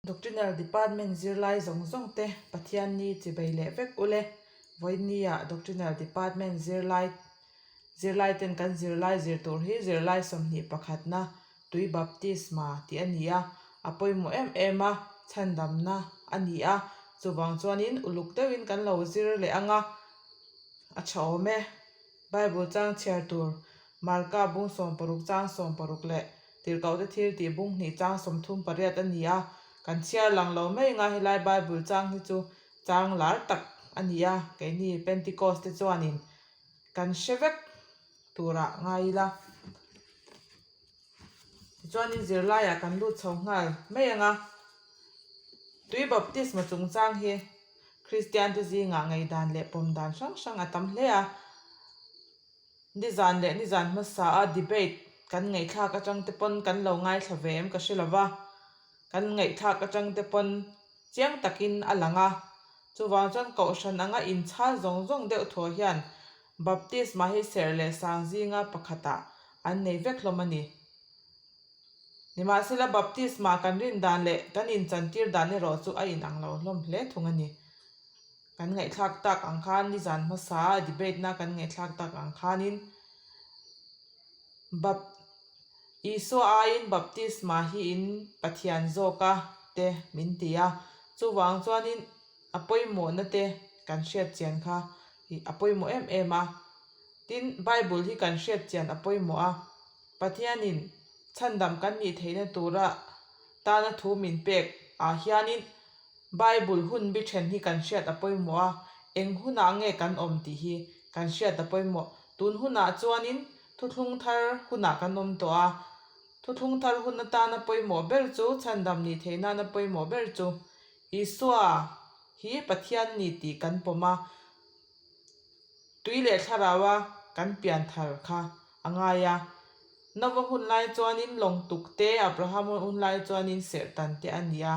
Doctrinal Department zirlai zawng zawng te Pathianni chibei leh vek ule. Vawinia Doctrinal Department zirlai zirlai ten kan zirlai zir tur hi zirlai 21 pakhatna tui baptisma tih a ni a, a pawimawh em em a, chhandamna a ni a, chuvang chuanin uluk deuhin kan lo zir leh ang a, a tha awm e. Bible chang chhiar tur Marka bung 16 chang 16 leh Tirhkohte thil tih bung hnih chang 38 a ni a, kan chhiar lang lo mai anga helai Bible chang hi chu chang lar tak a ni a, keini Pentecost te chuanin kan hre vek turah ngai ila. Tichuanin zirlaiah kan lut chho nghal mai ang a, tui baptisma chungchang hi Kristiante zingah ngaihdan leh pawm dan hrang hrang a tam hle a. Nizan leh nizan hmasa a debate kan ngaihthlak atang te pawn kan lo ngaithla ve em ka hre lo va, kan ngaihthlak atang te pawn chiang takin a lang a. Chuvang chuan kohhran anga inchhal zawng zawng deuh thaw hian baptisma hi serh leh sang zinga pakhatah an nei vek hlawm a ni. Nimahsela baptisma kan rin dan leh kan inchantir dan erawh chu a inang lo hlawm hle thung a ni. Kan ngaihthlak tak ang khan nizan hmasa debate na kan ngaihthlak tak ang khanin Bap Isua aiin baptisma hi in Pathian zawka te min ti a, chuvang chuanin a pawimawhna te kan hriat chian kha ih a pawimawh em em a. Tin, Bible hi kan hriat chian a pawimawh a, Pathianin chhandam kan nih theihna tura tana thu min pek ah hianin Bible hun bi then hi kan hriat a pawimawh a, eng hunah nge kan awm tih hi kan hriat a pawimawh. Tun hunah chuanin thuthlung thar hunah kan awm tawh a, thuthlung thar hun atana pawimawh ber chu chhandam nih theih nana pawimawh ber chu Isua hi Pathian ni tih kan pawm a, tui leh thlaraua kan pian thar kha a ngai a. Nova hun lai chuanin lawng tuk te, Abraham hun lai chuanin serhtan te a ni a.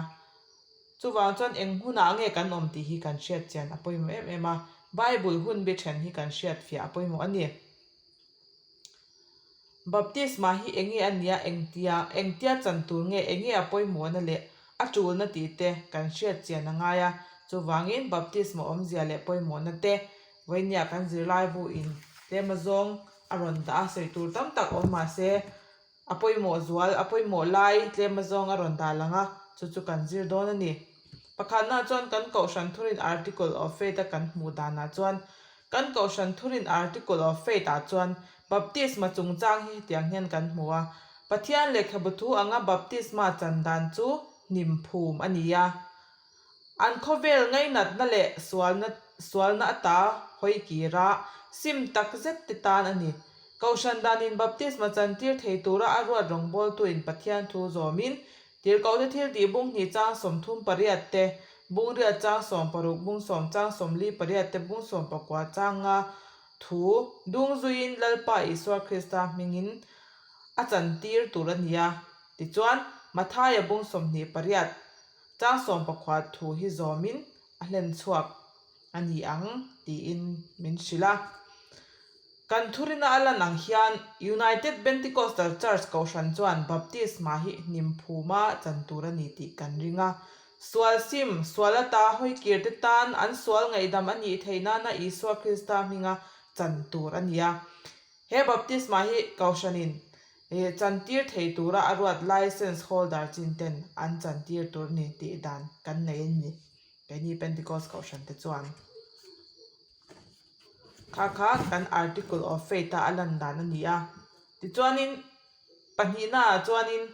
Chuvang chuan eng hunah nge kan awm tih hi kan hriat chian a pawimawh em em a, Bible hun bi then hi kan hriat fiah a pawimawh a ni. Baptisma hi enge a nia, engtia engtia chan tur nge, enge a pawimawhna leh a tulna tih te kan hriat chian a ngai a, chuvangin baptisma awmzia leh pawimawhna te vawinia kan zirlaibu in tlem azawng a rawn dah a, sawi tur tam tak awm mahse A pawimawh zual, a pawimawh lai tlem azawng a rawn dah lang a, chu chu kan zir dawn a ni. Pakhatnaah chuan kan Kohhran Thurin Article of Faith a kan hmuh danah chuan kan Kohhran Thurin Article of Faith ah chuan Baptisma chungchang hi hetiang hian kan hmu a, Pathian lehkhabu thu anga baptisma chan dan chu hnim phum a ni a. An khawvel ngainatna leh sualna sualna ata hawi kira sim tak zet te tan a ni. Kohhran danin baptisma chantir thei tura a ruat rawngbawltuin Pathian thu zawmin tirhkohte thil tih bung hnih chang 38 te, bung riat chang 60 bung sawm chang 48 te bung 19 changa thu dung zuiin Lalpa Isua Krista hmingin a chantir tur a ni a. Tichuan, Mathaia bung 28 Chang sawmpakhuat thu hi zawmin a hlen chhuak a ni ang tiin min hrilh a. Kan thurina a lan ang hian United Pentecostal Church Kohhran chuan Baptisma hi hnim phuma chan tur a ni tih kan ring a. Sual sim, sual ata hawikir te tan an sual ngaihdam a nih theih nana Isua Krista hminga chan tur a ni a. He baptisma hi Kohhranin chantir thei tura a ruat license holder chin ten an chantir tur ni tih dan kan nei a ni. Keini Pentecost Kohhran te chuan kha kha kan article of faith a a lan dan a ni a. Tichuanin pahnihna ah chuanin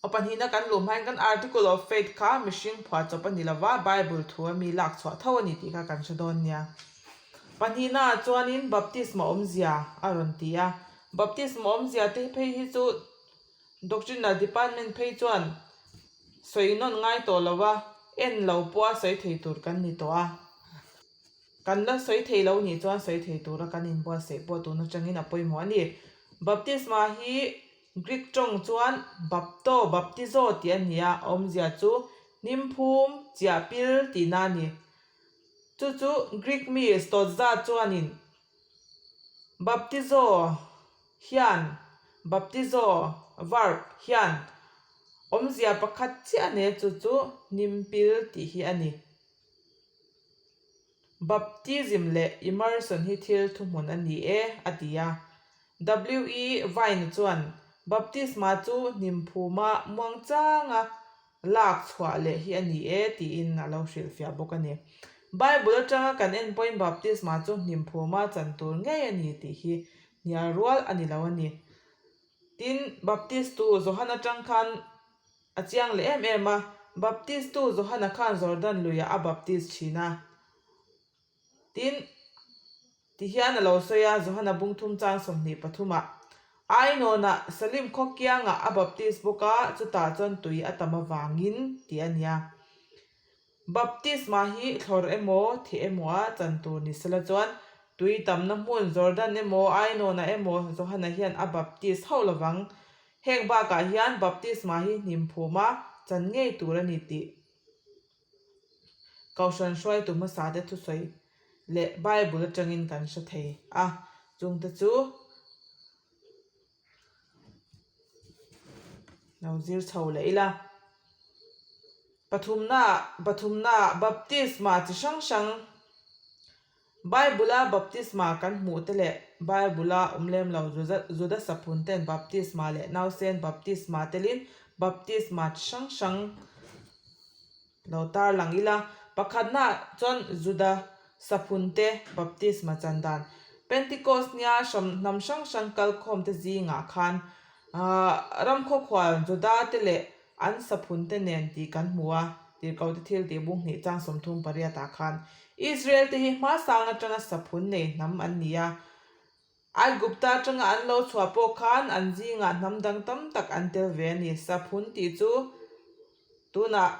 Aw pahnihna kan luh hmain kan article of faith kha mihring phuah chawp a ni lova, Bible thu a mi lak chhuah tho a ni tih kha kan hre dawn nia. Pahnihna ah chuanin baptisma awmzia a rawn ti a, baptisma awmzia te phei hi chu doctrinal department phei chuan sawi nawn ngai tawh lo a, en lo pawha sawi thei tur kan ni tawh a. Kan la sawi thei lo nih chuan sawi thei tura kan inbuatsaih pawh tun atangin a pawimawh a ni. Baptisma hi Greek tawng chuan bapto, baptizo tih a ni a, a awmzia chu hnimphum, chiah pil tihna a ni. Chu chu Greek mi Stotza chuanin baptizo hian, baptizo verb hian. Awmzia pakhat chiah a nei a, chu chu hnimpil tih hi a ni. Baptism leh immersion hi thil thuhmun a ni e, a ti a. W.E. Vine chuan baptisma chu hnimphuma muangchanga lak chhuah leh hi a ni e tiin a lo hrilhfiah bawk a ni. Bible atanga kan en pawhin baptisma chu hnimphuma chan tur ngei a ni tih hi hnial rual a ni lo a ni. Tin, Baptistu Johan atang khan a chiang leh em em a, Baptistu Johana khan Jordan luiah a baptist thin a. Tin, ti hian a lo sawi a, Johana bungthum chang 23 ah, Ainawnah Salim khaw kiangah a baptist bawk a, chutah chuan tui a tam avangin tih a nia. Baptisma hi thlawr emaw, theh emaw a chan tur ni sela chuan tui tamna hmun Jordan emaw, Ainawnah emaw Johana hian a baptist hauh lovang. Heng bakah hian baptisma hi hnimphuma chan ngei tur a ni tih Kohhran hruaitu hmasa te thusawi leh Bible atangin kan hre thei a, chungte chu lo zir chho leh ila. Pathumna, pathumna, baptisma chi hrang hrang Bible-a baptisma kan hmuh te leh Bible-a awm lem lo Juda saphun ten baptisma leh nausen baptisma telin baptisma chi hrang hrang lo tarlang ila. Pakhatna chuan Juda saphun te baptisma chan dan. Pentecost nia hnam hrang hrang kalkhawm te zingah khan ramkhawkhual Juda te leh An saphunte nen tih kan hmu a, tirhkohte thil tih bung hnih chang 38 ah khan Israel te hi hmasang atanga saphun nei hnam an ni a. Aigupta atanga an lo chhuah pawh khan an zingah hnam dang tam tak an tel ve a ni. Saphun tih chu tunah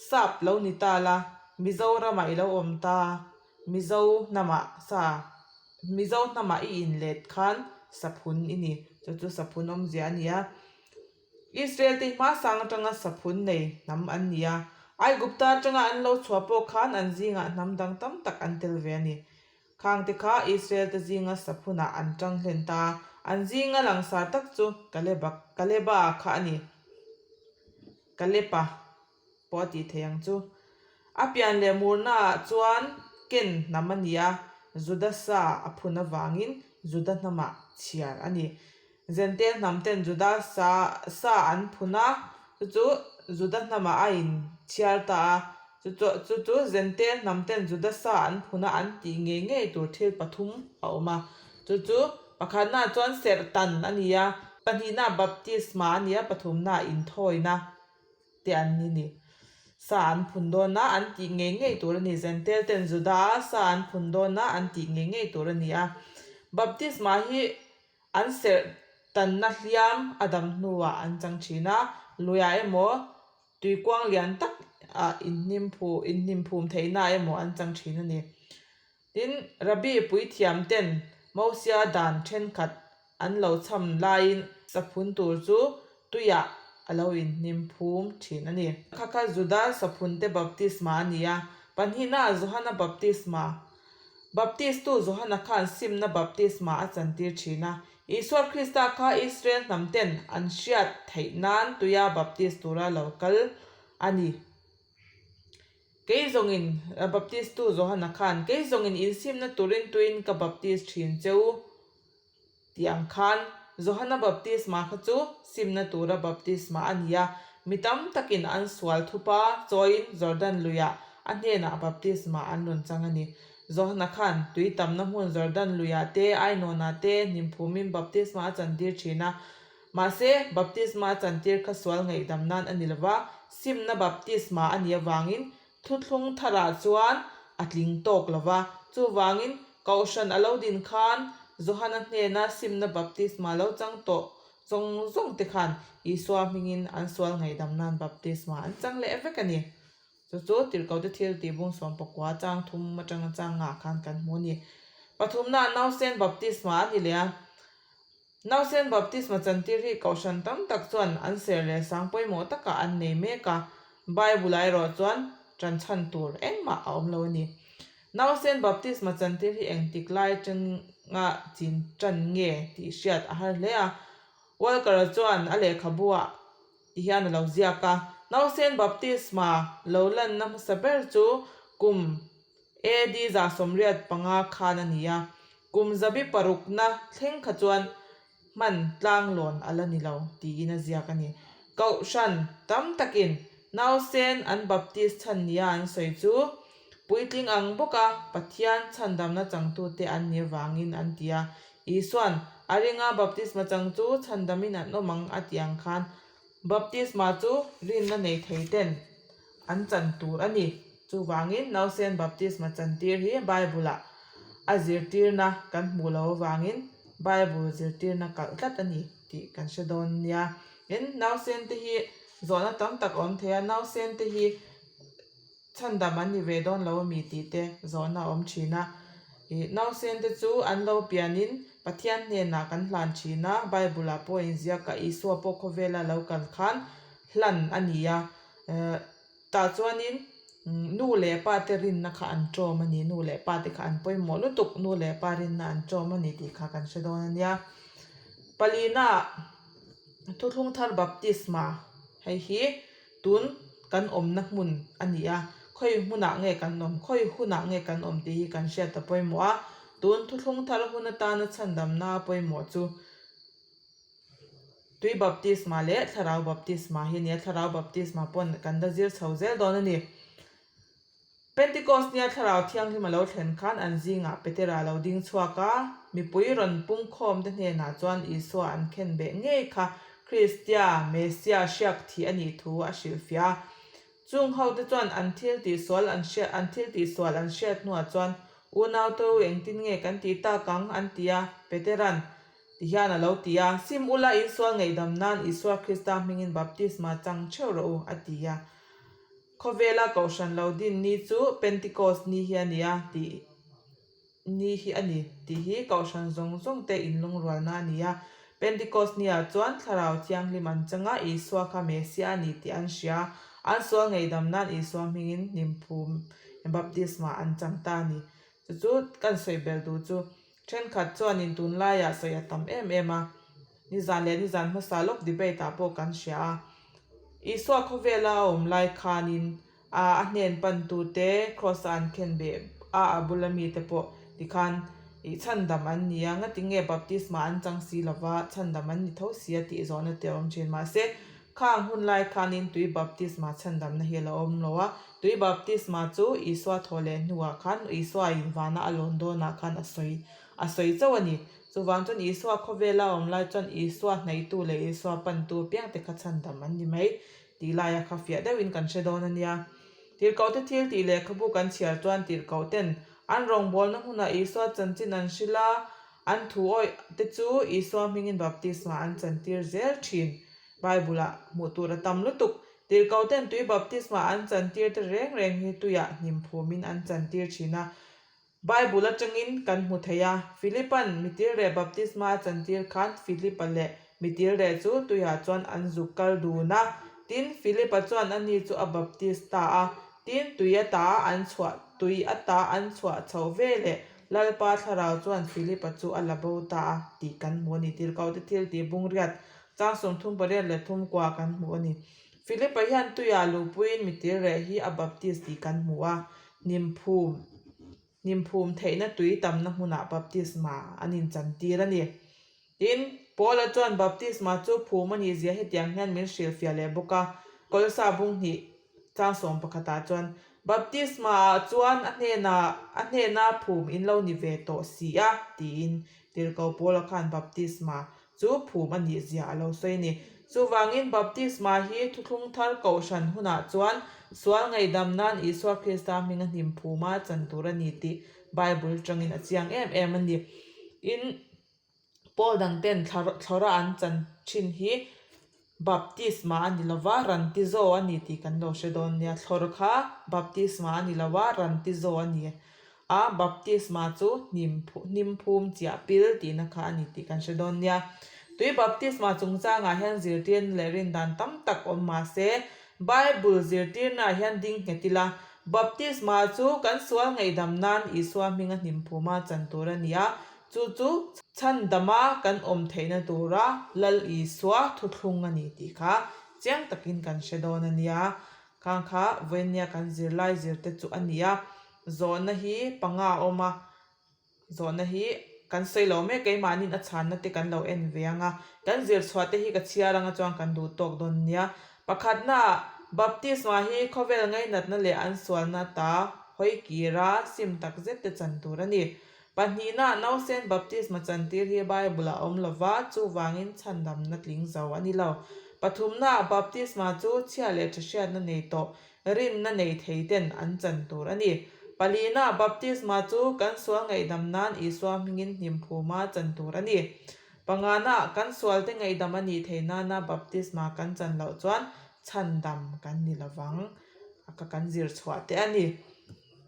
sap lo ni ta la, Mizoramah i lo awm ta, Mizo hnamah sa, Mizo hnamah i inlet khan saphun i ni. Chu chu saphun awmzia a ni a. Israel te hmasang atanga saphun nei hnam an ni a, Aigupta atanga an lo chhuah pawh khan an zingah hnam dang tam tak an tel ve a ni. Khang te kha Israel te zinga saphunah an tang hlen ta a, an zinga langsar tak chu Kaleba Kaleba kha a ni. Kalepa pawh a tih theih ang chu. A pian leh murnaah chuan Ken hnam a ni a, Juda sa a phun avangin Juda hnamah chhiar a ni. Zentel hnam ten Juda sa sa an phun a, chu chu Juda hnamah a inchhiar ta a, chu chu chu chu Zentel hnam ten Juda sa an phun a an tih ngei ngei tur thil pathum a awm a, chu chu pakhatnaah chuan serhtan a ni a, pahnihnaah baptisma a ni a, pathumnaah inthawina. te an ni ni. Sa an phun dawn a, an tih ngei ngei tur a ni. Zentel ten Juda a sa an phun dawn a, an tih ngei ngei tur a ni a. Baptisma hi an serh tanna hliam a dam hnuah an chang thin a, luiah emaw tuikuang lian tak ah inhnim phum theihna emaw an chang thin a ni. Tin, Rabbi puithiam ten Mosia dan thenkhat an lo chham laiin saphun tur chu tuiah a lo inhnim phum thin a ni. Kha kha Juda saphunte baptisma a ni a, pahnihna Johana baptisma. Baptistu Johana khan simna baptisma a chantir thin a. Isua Krista kha Israel hnam ten an hriat theih nan tuia baptist tura lo kal a ni. Kei zawngin, Baptistu Johana khan, Kei zawngin insimna turin tuin ka baptist thin che u tih ang khan, Johana baptisma kha chu simna tura baptisma a ni a, mi tam takin an sual thupa chawiin Jordan luiah a hnenah baptisma an rawn chang a ni. Johana khan tui tamna hmun Jordan luiah te, Ainawnah te hnimphumin baptisma a chantir thin a, Mahse, baptisma a chantir kha sual ngaihdam nan a ni lo va, simna baptisma a nih avangin thuthlung tharah chuan a tling tawk lo va. Chuvangin, Kohhran a lo din khan Johana hnena simna baptisma lo chang tawh zawng zawng te khan Isua hmingin an sual ngaihdam nan baptisma an chang leh vek a ni. Chu chu Tirhkohte thil tih bung 19 chang thum atanga chang ngah khan kan hmu a ni. Pathumna, Nausen baptisma a ni leh a. Nausen baptisma chantir hi kohhran tam tak chuan an ser leh sang pawimawh takah an nei mek a, Bible-ah erawh chuan ṭanchhan tur engmah a awm lo a ni. Nausen baptisma chantir hi engtik lai atanga chin ṭan nge tih hriat a har hle a, Walker-a chuan a lehkhabu-ah. Ti hian a lo ziak a. Nausen baptisma lo lanna hmasa ber chu kum AD 85 khan a ni a. Kum zabi parukna thleng kha chuan hman tlanglawn a la ni lo tiin a ziak a ni. Kohhran tam takin nausen an baptist chhan nia an sawi chu puitling ang bawka Pathian chhandamna changtute an nih vangin an ti a. Isuan a ringa baptisma chang chu chhandamin an awm ang a tih ang khan baptisma chu rinna nei thei ten an chan tur a ni. Chuvangin nausen baptisma chantir hi Bible-ah a zirtirna kan hmuh loh avangin Bible zirtirna kalh tlat a ni tih kan hre dawn nia. Tin, nausen te hi zawhna tam tak a awm thei a, nausen te hi chhandam an ni ve dawn lo ami tih te zawhna a awm thin a. Ih, nausen te chu an lo pianin Pathian hnenah kan hlan thin a, Bible-ah pawh a inziak a, Isua pawh khawvela lo kal khan hlan a ni a. Tah chuanin nu leh pa te rinna kha an ṭawm a ni, nu leh pa te kha an pawimawh lutuk, nu leh pa rinna an ṭawm a ni tih kha kan hre dawn a nia. Palina Thuthlung Thar Baptisma hei hi tun kan awmna hmun a ni a, khawi hmunah nge kan awm, khawi hunah nge kan awm tih hi kan hriat a pawimawh a, tun Thuthlung Thar hun atana chhandamna pawimawh chu Tui baptisma leh thlarau baptisma hi a ni a, thlarau baptisma pawn kan la zir chho zel dawn a ni. Pentecost nia thlarau thianghlim a lo thlen khan an zingah Petera a lo ding chhuak a, mipui rawn pungkhawm te hnenah chuan Isua an khen beh ngei kha Kristia, Messia, hriak thih a nih thu a hrilhfiah a. Chung hote chuan an thil tihsual an hriat an thil tihsual an hriat hnuah chuan Unaute u engtin nge kan tih tak ang? an ti a, Petera'n Ti hian a lo ti a, Sim ula insual ngaihdam nan Isua Krista hmingin baptisma chang theuh rawh u, a ti a. Khawvela kohhran lo din ni chu Pentecost ni hi a ni a, tih ni hi a ni, tih hi kohhran zawng zawng te inlungrualna a ni a. Pentecost ni ah chuan Thlarau Thianghlim an chang a, Isua kha Messiah a ni tih an hria a, an sual ngaihdam nan Isua hmingin hnimphum baptisma an chang ta a ni. Chu chu kan sawi belh duh chu Thenkhat chuanin tunlaiah sawi a tam em em a, nizan leh nizan hmasa lawk debate ah pawh kan hria a. Isua khawvela a awm lai khanin a a hnen pantute cross a an khen beh a a bula mite pawh tikhan ih chhandam an ni a, ngatinge baptisma an chang si lova chhandam an ni tho si a tih zawhna te a awm thin. Mahse, Khang hun lai khanin tui baptisma chhandamna hi a lo awm lo a, tui baptisma chu Isua thaw leh hnuah khan Isua in vana a lawn dawnah khan a sawi a sawi chauh a ni. Chuvang chuan Isua khawvela a awm lai chuan Isua hnaihtu leh Isua pantu apiangte kha chhandam an ni mai tih laia kha fiah deuhin kan hre dawn a nia. Tirhkohte thil tih lehkhabu kan chhiar chuan tirhkohten an rawngbawlna hmunah Isua chanchin an hrilh a, an thu awih te chu Isua hmingin baptisma an chantir zel thin. Bible-ah hmuh tur a tam lutuk. Tirhkohten tui baptisma an chantir te reng reng hi tuiah hnim phumin an chantir thin a. Bible atangin kan hmu thei a, Philipa'n mitilreh baptisma a chantir khan Philipa leh mitilreh chu tuiah chuan an zuk kal dun a. Tin, Philipa chuan ani chu a baptist ta a. Tin, tui ata an chhuah tui ata an chhuah chhoh ve leh Lalpa thlarau chuan Philipa chu a la bo ta a tih kan hmu a ni. Tirhkohte thil tih bungriat Chang 33 kua kan hmu a ni. Philipa hian tuiah luhpuiin mitir reh hi a baptist tih kan hmu a, hnimphum hnimphum theihna tui tamna hmunah baptisma an inchantir a ni. Tin, Paula chuan baptisma chu phum a nih zia hetiang hian min hrilhfiah leh bawk a, Kolosa bung hnih chang sawm pakhatah chuan, Baptisma ah chuan a hnenah a hnena phum in lo ni ve tawh si a, tiin Tirhkoh Paula khan baptisma Chu phum a nih zia a lo sawi a ni. Chuvangin baptisma hi thuthlung thar kohhran hunah chuan sual ngaihdam nan Isua Krista hminga hnim phuma chan tur a ni tih Bible tangin a chiang em em a ni. In Paul dangten thlawra an chan thin hi baptisma a ni lova, rantizo a ni tih kan lo hre dawn nia. Thlawr kha baptisma a ni lova, rantizo a ni. A baptisma chu hnim hnim phum chiah pil tihna kha a ni tih kan hre dawn nia. Tui baptisma chungchangah hian zirtirna leh rindan tam tak awm mah se, Bible zirtirnaah hian ding nghet ila, baptisma chu kan sual ngaihdam nan Isua hminga hnim phuma chan tur a ni a, chu chu chhandama kan awm theihna tura Lal Isua thuthlung a ni tih kha. chiang takin kan hre dawn a nia. Khang kha vawinia kan zirlai zir te chu a ni a, zawhna hi panga a awm a, Zawhna hi kan sawi lo mek, keimahnin a chhanna te kan lo en ve ang a, kan zir chhuah te hi ka chhiar anga chuan kan duh tawk dawn nia. Pakhatna, Baptisma hi khawvel ngainatna leh an sualna ta hawi kira sim tak zet te chan tur a ni. Pahnihna, Nausen baptisma chantir hi Bible-ah a awm lo va, chuvangin chhandamna tling zo a ni lo. Pathumna, Baptisma chu chhia leh tha hriatna nei tawh Rinna nei thei ten an chan tur a ni. Palina baptisma chu kan sual ngaihdam nan Isua hmingin hnimphuma chan tur a ni. Pangana kan sualte ngaihdam a nih thei nana baptisma kan chan loh chuan chhandam kan ni lovang a ka kan zir chhuah te a ni.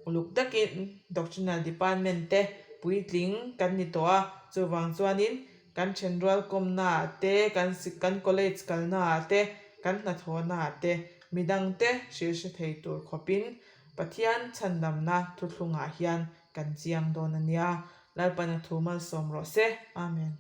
Uluk takin Doctrinal Department te puitling kan ni tawh a, chuvang chuanin Kan thenrual kawmnaah te, kan kan college kalnaah te, kan hnathawhnaah te, midangte hrilh hre thei tur khawpin Pathian chhandamna thuthlungah hian kan chiang dawn a nia. Lalpana thu malsawm rawh se. Amen.